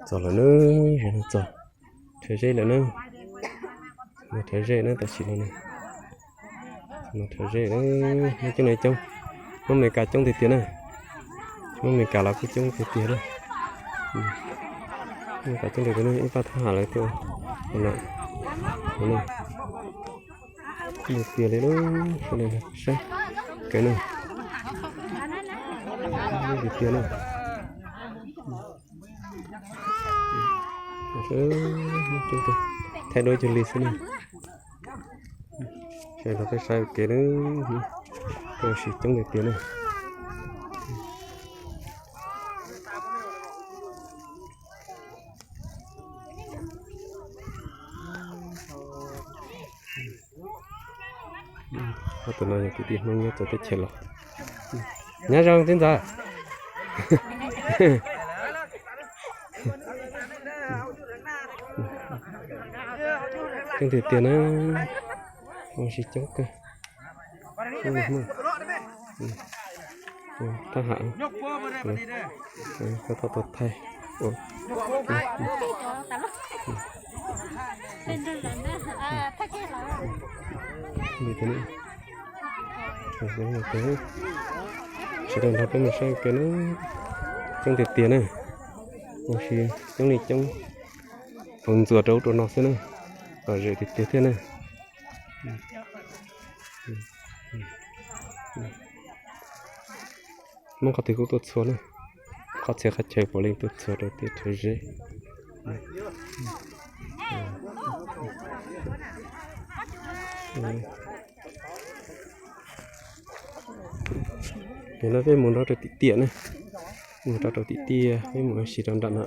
Txog lawm na, txog rhawv zeb lawm na. Mus rhawv zeb na, tam sim no na. Mus rhawv zeb na, muaj coob li coob. Hmoob Amelikas coob tiag tiag na. Hmoob Amelikas los kuj coob tiag tiag na. Amelikas coob tiag tiag na, ib pab thab ham lawv thiab. Tiag tiag li lub, saib kawg na. Tiag tiag na. Thaij duab cuag li xwb na. Saib los peb saib ua ke na. Koj ua si coob tiag tiag na. Ob tug no yog kwv tij Hmoob nyob txawv teb chaws los. Nyob zoo txiv ntxawm. Coob tiag tiag na. Ua si coob kawg. Thab ham, koj tau tau thaij. Sawv daws nrog peb mus saib ua ke na. Coob tiag tiag na. Ua si coob li coob. Hmoov ntxuas rau ub rau no xwb na. Lom zem tiag tiag thiab na. Hmoob qhov twg kuj tuaj txhua na. Qhov txhia qhov chaw puav leej tuaj txhua rau tiaj rhawv zeb. Nim no peb mus nrad rau tim tiaj na. Mus nrad rau tim tiaj, peb mus ua si rau nram no.